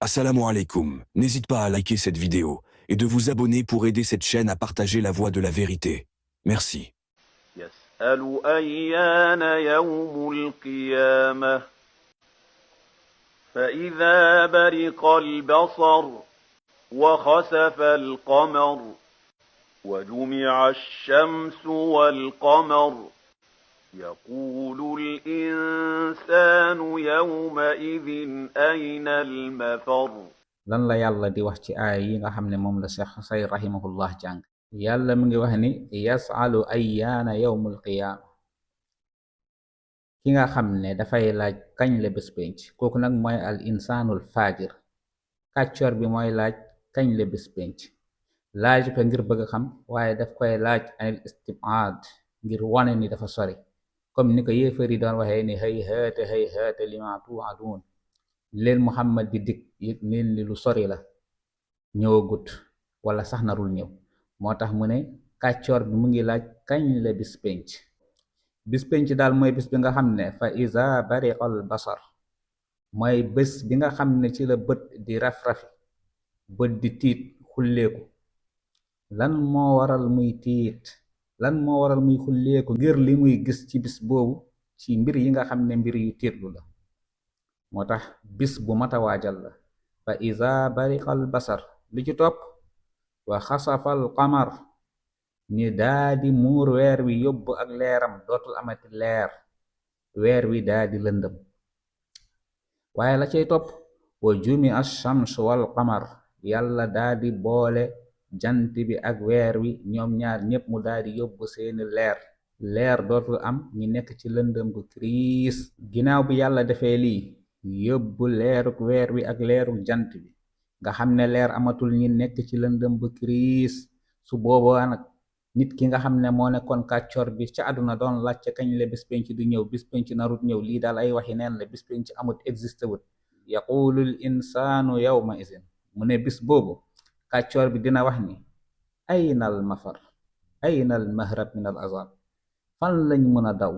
Assalamu alaikum. N'hésite pas à liker cette vidéo et de vous abonner pour aider cette chaîne à partager la voie de la vérité. Merci. يسأل أيان يوم القيامة فإذا برق البصر وخسف القمر وجمع الشمس والقمر يقول الإنسان يومئذ أين المفر lan la yàlla di wax ci aaya yi nga xam ne moom la Cheikh Say rahimahullah jàng yàlla mu ngi wax ni yasalu ayyaana yawmul qiyaama ki nga xam ne dafay laaj kañ la bés pénc kooku nag mooy al insaanul faajir kàccoor bi mooy laaj kañ la bés pénc laaj ko ngir bëgg xam waaye daf koy laaj anil istibaad ngir wane ni dafa sori comme ni ko yéefar yi doon waxee ni hay haata lima tuuaduun leen Muhammad di dig yëg leen li lu sori la ñëwagut wala sax narul ñëw moo tax mu ne kàccoor bi mu ngi laaj kañ la bis pénc daal mooy bis bi nga xam ne fa iza bariqal basar mooy bés bi nga xam ne ci la bët di raf-rafi bët di tiit xulleeku lan moo waral muy tiit lan moo waral muy xulleeku ngir li muy gis ci bis boobu ci mbir yi nga xam ne mbir yu tiitlu la moo tax bis bu mata waajal la fa iza bariqal basar li ci topp wa xasafal qamar ni daadi muur weer wi yóbbu ak leeram dootul amati leer weer wi daadi lëndëm waaye la cay topp wa jumi ash-shams wal qamar yàlla daadi boole jant bi ak weer wi ñoom ñaar ñépp mu daadi yóbbu seeni leer dootul am ñi nekk ci lëndëm gu kriis ginnaaw bi yàlla defee lii yóbbu leeruk weer wi ak leeruk jant bi nga xam ne leer amatul ñi nekk ci lëndëm bu kriis su boobaa nag nit ki nga xam ne moo nekkoon kàccoor bi ca àdduna doon laajte kañ la bis penc du ñëw bis penc narut ñëw lii daal ay waxi neen la bis penc amut existé wut yaqulul insaanu yawma izin mu ne bis boobu kàccoor bi dina wax ni aynal mafar aynal mahrab min al azab fan lañ mën a daw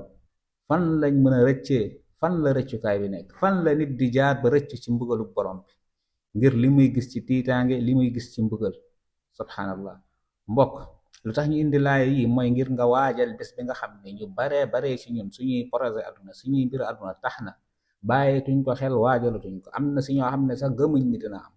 fan lañ mën a rëccee fan la rëccukaay bi nekk fan la nit di jaar ba rëcc ci mbugalu borom bi ngir li muy gis ci tiitaange li muy gis ci mbugal subhanallah mbokk lu tax ñu indi laaya yi mooy ngir nga waajal bés bi nga xam ne ñu baree ci ñun suñuy projet àdduna suñuy mbir àdduna tax na bàyyeetuñ ko xel waajalatuñ ko am na si ñoo xam ne sax gëmuñ ni dina am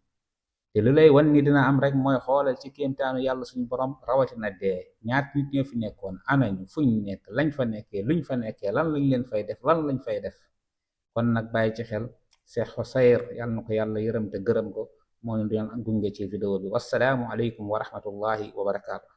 te lu lay wan ni dina am rek mooy xoolal ci kéemtaanu yàlla suñu borom rawatina dee ñaat nit ñoo fi nekkoon anañu fuñ nekk lañ fa nekkee luñ fa nekkee lan lañ leen fay def lan lañ fay def kon nag bàyyi ci xel Cheikh Sayr yàlla na ko yàlla yërëm te gërëm ko moo ñu doon gunge ci vidéo bi wassalaamu aleykum wa rahmatullahi wa barakaatu